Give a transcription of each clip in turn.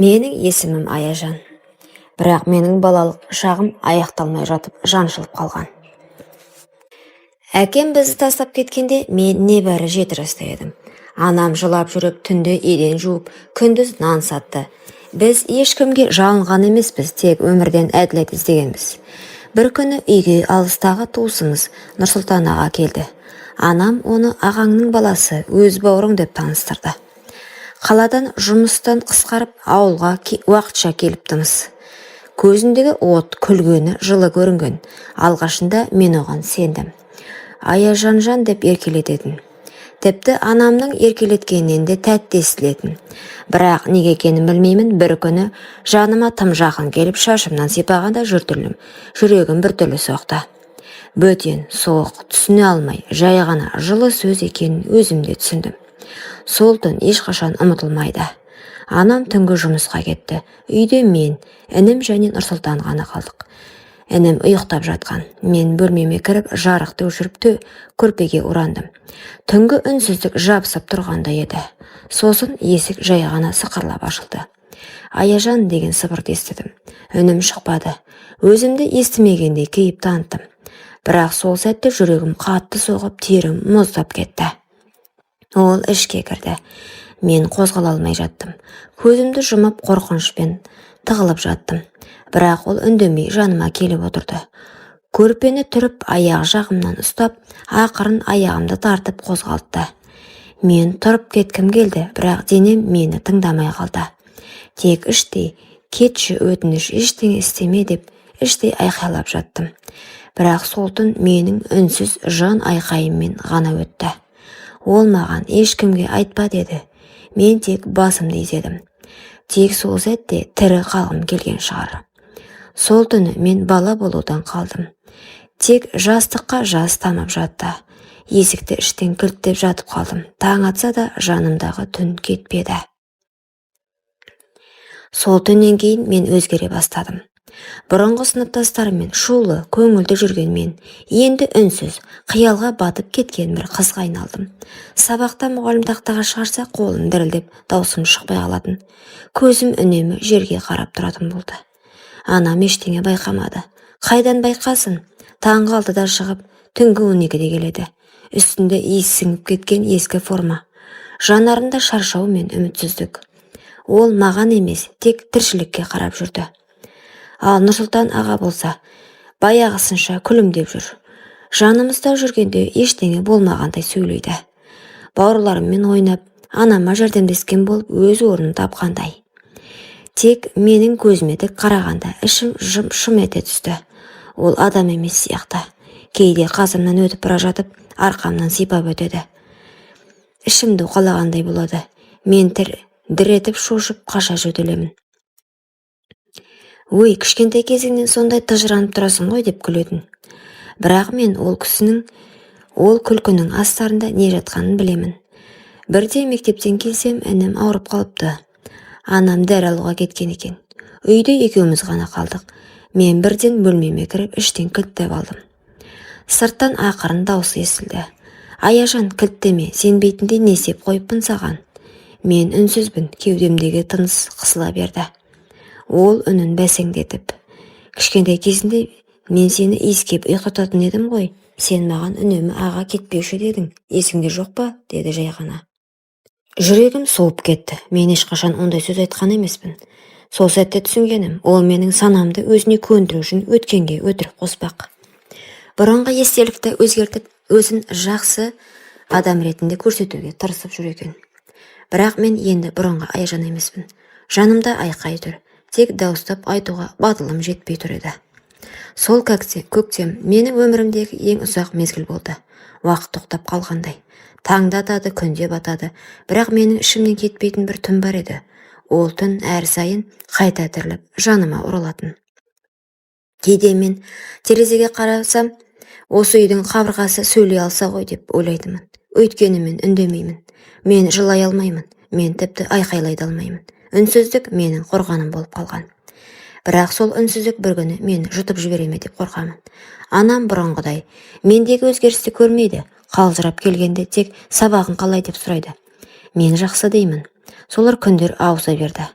Менің есімім Аяжан. Бірақ менің балалық шағым аяқталмай жатып жаншылып қалған. Әкем бізді тастап кеткенде мен небәрі 7 жаста едім. Анам жылап жүріп түнде еден жуып, күндіз нан сатты. Біз ешкімге жалынған емеспіз, тек өмірден әділет іздегенбіз. Бір күні үйге алыстағы туысымыз Нұрсұлтан аға келді. Анам оны ағаңның баласы, өз бауырың деп таныстырды. Қаладан жұмыстан қысқарып, ауылға уақытша келіпті-мыс. Көзіндегі от, күлгені жылы көрінген. Алғашында мен оған сендім. Аяжанжан деп еркелететін. Тіпті анамның еркелеткенінен де тәтті естілетін. Бірақ неге екенін білмеймін, бір күні жаныма тым жақын келіп, шашымнан сипағанда жүрегім біртүрлі соқты. Бөтен, суық, түсіне алмай, жай ғана жылы сөз екенін өзім де түсіндім. Сол түн ешқашан ұмытылмайды. Анам түнгі жұмысқа кетті. Үйде мен, інім және Нұрсұлтан ғана қалдық. Інім ұйықтап жатқан. Мен бөлмеме кіріп, жарықты өшіріп, көрпеге орандым. Түнгі үнсіздік жабысып тұрғандай еді. Сосын есік жай ғана сықырлап ашылды. «Аяжан» деген сыбырды естідім. Үнім шықпады. Өзімді естімегендей кейіп таныттым. Бірақ сол сәтте жүрегім қатты соғып, терім мұздап кетті. Ол ішке кірді. Мен қозғала алмай жаттым. Көзімді жұмып, қорқынышпен тығылып жаттым. Бірақ ол үндемей жаныма келіп отырды. Көрпені түріп, аяқ жағымнан ұстап, ақырын аяғымды тартып қозғалтты. Мен тұрып кеткім келді, бірақ денем мені тыңдамай қалды. Тек іштей «кетші, өтініш, ештеңе істеме» деп іштей айқайлап жаттым. Бірақ сол түн менің үнсіз жан айқайыммен ғана өтті. Ол маған «ешкімге айтпа» деді. Мен тек басымды изедім. Тек сол сәтте тірі қалғым келген шығар. Сол түні мен бала болудан қалдым. Тек жастыққа жас тамып жатты. Есікті іштен кілттеп жатып қалдым. Таң атса да, жанымдағы түн кетпеді. Сол түннен кейін мен өзгере бастадым. Бұрынғы сыныптастарыммен шулы, көңілді жүрген мен енді үнсіз, қиялға батып кеткен бір қызға айналдым. Сабақта мұғалім тақтаға шығарса, қолым дірілдеп, даусым шықпай қалатын. Көзім үнемі жерге қарап тұратын болды. Анам ештеңе байқамады. Қайдан байқасын? Таңғы 6-да шығып, түнгі 12-де келеді. Үстінде иіс сіңіп кеткен ескі форма. Жанарында шаршау мен үмітсіздік. Ол маған емес, тек тіршілікке қарап жүрді. Ал Нұрсұлтан аға болса, баяғысынша күлімдеп жүр. Жанымызда жүргенде ештеңе болмағандай сөйлейді. Бауырларыммен ойнап, анама жәрдемдескен болып, өз орнын тапқандай. Тек менің көзіме тік қарағанда ішім жым шым ете түсті. Ол адам емес сияқты. Кейде қасымнан өтіп бара жатып, арқамнан сипап өтеді. Ішімді уқалағандай болады. Мен дір етіп шошып, қаша жөтелемін. «Өй, кішкентай кезіңнен сондай тыжыранып тұрасың ғой» деп күлетін. Бірақ мен ол кісінің, ол күлкінің астарында не жатқанын білемін. Бірде мектептен келсем, інім ауырып қалыпты. Анам дәрі алуға кеткен екен. Үйде екеуміз ғана қалдық. Мен бірден бөлмеме кіріп, іштен кілттеп алдым. Сырттан ақырын дауыс естілді: «Аяжан, кілттеме, сенбейтіндей не істеп қойыппын саған?» Мен үнсізбін. Кеудемдегі тыныс қысыла берді. Ол үнін бәсеңдетіп: «Кішкентай кезінде мен сені иіскеп ұйықтататын едім ғой. Сен маған үнемі аға кетпеуші дедің, есіңде жоқ па?» деді жай ғана. Жүрегім суып кетті. Мен ешқашан ондай сөз айтқан емеспін. Сол сәтте түсінгенім: ол менің санамды өзіне көндіру үшін өткенге өтірік қоспақ, бұрынғы естелікті өзгертіп, өзін жақсы адам ретінде көрсетуге тырысып жүр екен. Бірақ мен енді бұрынғы Аяжан емеспін. Жанымда айқай тұр, тек дауыстап айтуға батылым жетпей тұр еді. Сол көктем менің өмірімдегі ең ұзақ мезгіл болды. Уақыт тоқтап қалғандай. Таң да атады, күн де батады, бірақ менің ішімнен кетпейтін бір түн бар еді. Ол түн әр сайын қайта тіріліп, жаныма оралатын. Кейде мен терезеге қарасам, осы үйдің қабырғасы сөйлей алса ғой деп ойлайтынмын. Өйткені мен үндемеймін. Мен жылай алмаймын. Мен тіпті айқайлай да алмаймын. Үнсіздік менің қорғаным болып қалған. Бірақ сол үнсіздік бір күні мені жұтып жібере ме деп қорқамын. Анам бұрынғыдай мендегі өзгерісті көрмейді. Қалжырап келгенде тек «Сабағың қалай?» деп сұрайды. Мен «Жақсы» деймін. Солар күндер ауыса берді.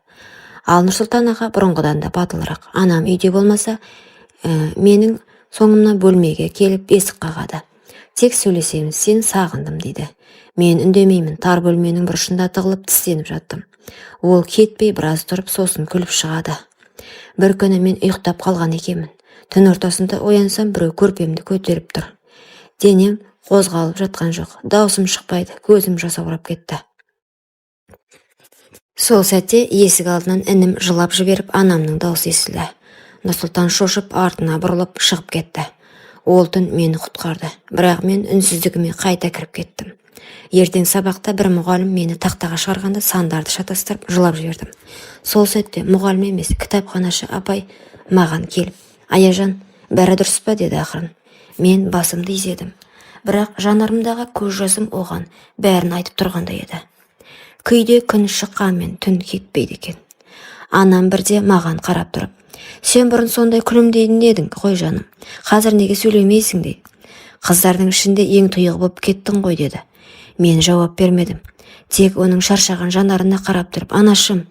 Ал Нұрсұлтан аға бұрынғыдан да батылырақ. Анам үйде болмаса, менің соңымнан бөлмеге келіп есік қағады. Тек сөйлесеміз, сен сағындым дейді. Мен үндемеймін, тар бөлменің бұрышында тығылып тістеніп жаттым. Ол кетпей біраз тұрып, сосын күліп шығады. Бір күні мен ұйықтап қалған екенмін. Түн ортасында оянсам, біреу көрпемді көтеріп тұр. Денем қозғалып жатқан жоқ, даусым шықпайды, көзім жасаурап кетті. Сол сәтте есік алдынан інім жылап жіберіп, анамның даусы естілді. Нұрсұлтан шошып артына бұрылып шығып кетті. Ол түн мені құтқарды, бірақ мен үнсіздігіме қайта кіріп кеттім. Ертең сабақта бір мұғалім мені тақтаға шығарғанда сандарды шатастырып жылап жібердім. Сол сәтте мұғалім емес, кітапханашы апай маған келіп, «Аяжан, бәрі дұрыс па?» деді ақырын. Мен басымды изедім, бірақ жанарымдағы көз жасым оған бәрін айтып тұрғандай еді. Кейде күн шыққанмен түн кетпейді екен. Анам бірде маған қарап тұрып, «Сен бұрын сондай күлімдейтін едің ғой, жаным, қазір неге сөйлемейсің?» дейді. «Қыздардың ішінде ең тұйығы болып кеттің ғой», деді. Мен жауап бермедім, тек оның шаршаған жанарына қарап тұрып, «Анашым,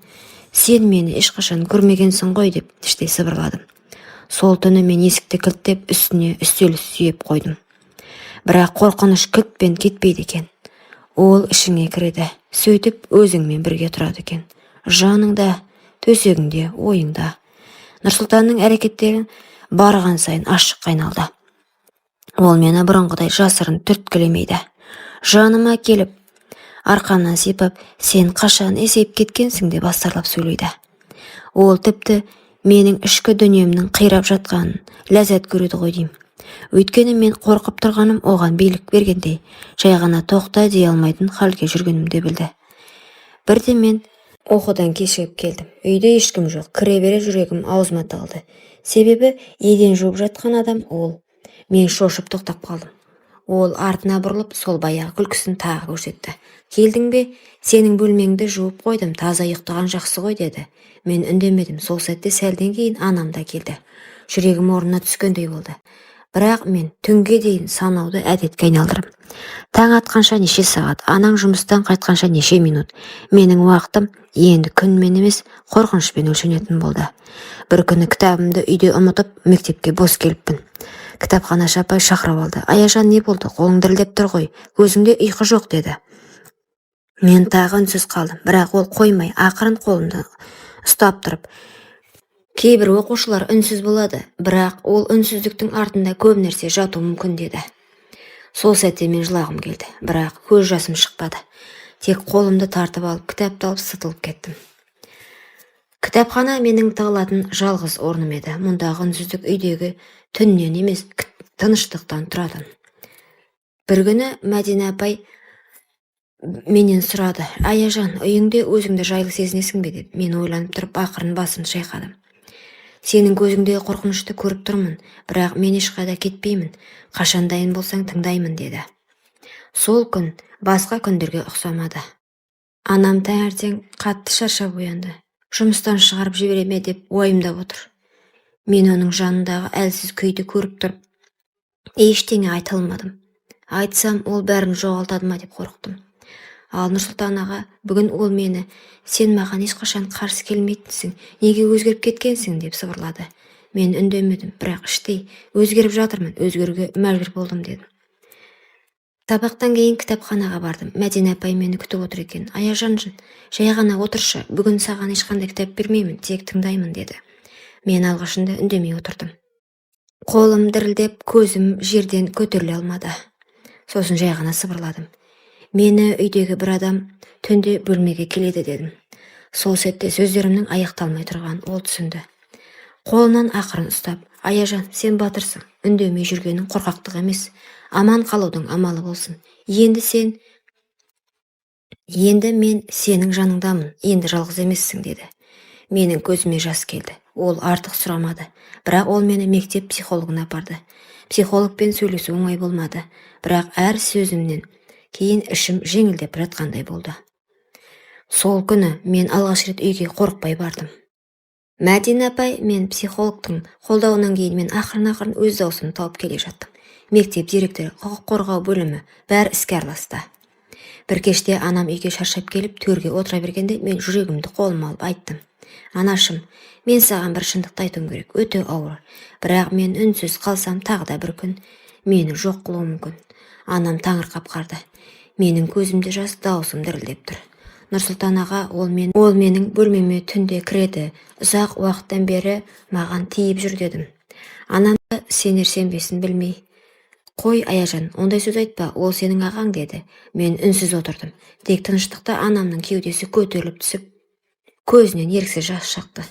сен мені ешқашан көрмегенсің ғой», деп іштей сыбырладым. Сол түні мен есікті кілттеп, үстіне үстел сүйеп қойдым. Бірақ қорқыныш кілтпен кетпейді екен. Ол ішіңе кіреді, сөйтіп өзіңмен бірге тұрады екен, жаныңда, төсегіңде, ойыңда. Нұрсұлтанның әрекеттері барған сайын ашыққа айналды. Ол мені бұрынғыдай жасырын түрткілемейді. Жаныма келіп, арқамнан сипап, «Сен қашан есейіп кеткенсің?» деп астарлап сөйлейді. Ол тіпті менің ішкі дүниемнің қирап жатқанын ләззат көреді ғой деймін. Өйткені мен қорқып тұрғаным оған билік бергендей, жай ғана тоқта дей алмайтын халге жүргенімді білді. Бірде мен оқудан кешігіп келдім. Үйде ешкім жоқ. Кіре бере жүрегім аузыма тығылды. Себебі еден жуып жатқан адам ол. Мен шошып тоқтап қалдым. Ол артына бұрылып, сол баяғы күлкісін тағы көрсетті. «Келдің бе? Сенің бөлмеңді жуып қойдым, таза ұйықтаған жақсы ғой», деді. Мен үндемедім. Сол сәтте сәлден кейін анам да келді. Жүрегім орнына түскендей болды. Бірақ мен түнге дейін санауды әдетке айналдырдым. Таң атқанша неше сағат, анаң жұмыстан қайтқанша неше минут. Менің уақытым енді күнмен емес, қорқынышпен өлшенетін болды. Бір күні кітабымды үйде ұмытып, мектепке бос келіппін. Кітапханашы апай шақырып алды. «Аяжан, не болды? Қолың дірілдеп тұр ғой, көзіңде ұйқы жоқ», деді. Мен тағы үнсіз қалдым, бірақ ол қоймай, ақырын қолымды ұстап тұрып, «Кейбір оқушылар үнсіз болады, бірақ ол үнсіздіктің артында көп нәрсе жатуы мүмкін», деді. Сол сәтте мен жылағым келді, бірақ көз жасым шықпады. Тек қолымды тартып алып, кітапты алып сытылып кеттім. Кітапхана менің тығылатын жалғыз орным еді. Мұндағы үнсіздік үйдегі түннен емес, тыныштықтан тұратын. Бір күні Мәдина апай менен сұрады: «Аяжан, үйіңде өзіңді жайлы сезінесің бе?» деп. Мен ойланып тұрып, ақырын басымды шайқадым. «Сенің көзіңдегі қорқынышты көріп тұрмын, бірақ мен ешқайда кетпеймін. Қашан дайын болсаң, тыңдаймын», деді. Сол күн басқа күндерге ұқсамады. Анам таңертең қатты шаршап оянды. Жұмыстан шығарып жібере ме деп уайымдап отыр. Мен оның жанындағы әлсіз күйді көріп тұрып, ештеңе айта алмадым. Айтсам, ол бәрін жоғалтады ма деп қорықтым. Ал Нұрсұлтан аға, бүгін ол мені: «Сен маған ешқашан қарсы келмейтінсің, неге өзгеріп кеткенсің?» деп сыбырлады. Мен үндемедім, бірақ іштей өзгеріп жатырмын, өзгеруге мәжбүр болдым дедім. Сабақтан кейін кітапханаға бардым. Мәдина апай мені күтіп отыр екен. «Аяжан, жай ғана отыршы, бүгін саған ешқандай кітап бермеймін, тек тыңдаймын», деді. Мен алғашында үндемей отырдым. Қолым дірілдеп, көзім жерден көтеріле алмады. Сосын жай ғана сыбырладым: «Мені үйдегі бір адам түнде бөлмеге келеді», дедім. Сол сәтте сөздерімнің аяқталмай тұрғанын ол түсінді. Қолынан ақырын ұстап: «Аяжан, сен батырсың. Үндемей жүргенің қорқақтық емес, аман қалудың амалы болсын. Енді мен сенің жаныңдамын, енді жалғыз емессің», деді. Менің көзіме жас келді. Ол артық сұрамады, бірақ ол мені мектеп психологына апарды. Психологпен сөйлесу оңай болмады, бірақ әр сөзімнен кейін ішім жеңілдеп жатқандай болды. Сол күні мен алғаш рет үйге қорықпай бардым. Мәдина апай мен психологтың қолдауынан кейін мен ақырын-ақырын өз даусымды тауып келе жаттым. Мектеп директоры, құқық қорғау бөлімі, бәрі іске араласты. Бір кеште анам үйге шаршап келіп, төрге отыра бергенде, мен жүрегімді қолыма алып айттым: Анашым, мен саған бір шындықты айтуым керек, өте ауыр. Бірақ мен үнсіз қалсам, тағы да бір күн мені жоқ қылуы мүмкін. Анам таңырқап қалды. Менің көзімде жас, даусым дірілдеп тұр. Нұрсұлтан аға, ол менің бөлмеме түнде кіреді. Ұзақ уақыттан бері маған тиіп жүр, дедім. Анам сенер сенбесін білмей: «Қой, Аяжан, ондай сөз айтпа, ол сенің ағаң», – деді. Мен үнсіз отырдым. Тек тыныштықта анамның кеудесі көтеріліп түсіп, көзінен еріксіз жас шықты.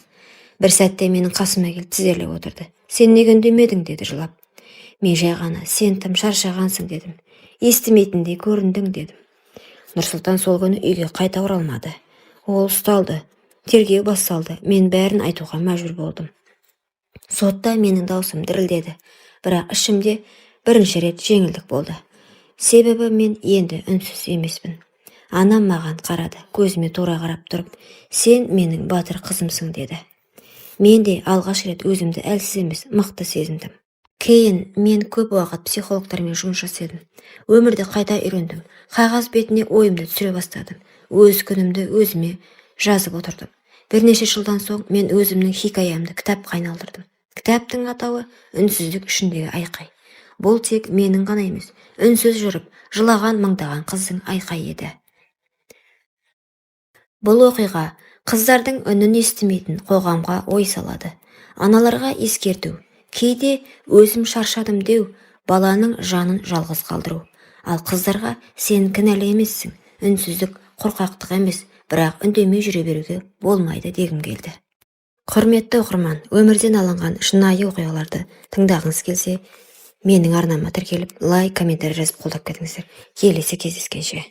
Бір сәтте менің қасыма келіп, тізерлеп отырды. «Сен неге үндемедің?» – деді жылап. Мен жай ғана: «Сен тым шаршағансың», – дедім. «Естімейтіндей көріндің», – дедім. Нұрсұлтан сол күні үйге қайта оралмады. Ол ұсталды, тергеу басталды. Мен бәрін айтуға мәжбүр болдым. Сотта менің даусым дірілдеді, бірақ ішімде бірінші рет жеңілдік болды. Себебі мен енді үнсіз емеспін. Анам маған қарады, көзіме тура қарап тұрып: «Сен менің батыр қызымсың», – деді. Мен де алғаш рет өзімді әлсіз емес, мықты сезіндім. Кейін мен көп уақыт психологтармен жұмыс жасадым. Өмірді қайта үйрендім. Қағаз бетіне ойымды түсіре бастадым. Өз күнімді өзіме жазып отырдым. Бірнеше жылдан соң мен өзімнің хикаямды кітапқа айналдырдым. Кітаптың атауы – «Үнсіздік ішіндегі айқай». Бұл тек менің ғана емес, үнсіз жүріп жылаған мыңдаған қыздың айқайы еді. Бұл оқиға қыздардың үнін естімейтін қоғамға ой салады. Аналарға ескерту: кейде «өзім шаршадым» деу – баланың жанын жалғыз қалдыру. Ал қыздарға: сен кінәлі емессің, үнсіздік қорқақтық емес, бірақ үндемей жүре беруге болмайды дегім келді. Құрметті оқырман, өмірден алынған шынайы оқиғаларды тыңдағыңыз келсе, менің арнама тіркеліп, лайк, комментарий жазып, қолдап кетіңіздер. Келесі кездескенше!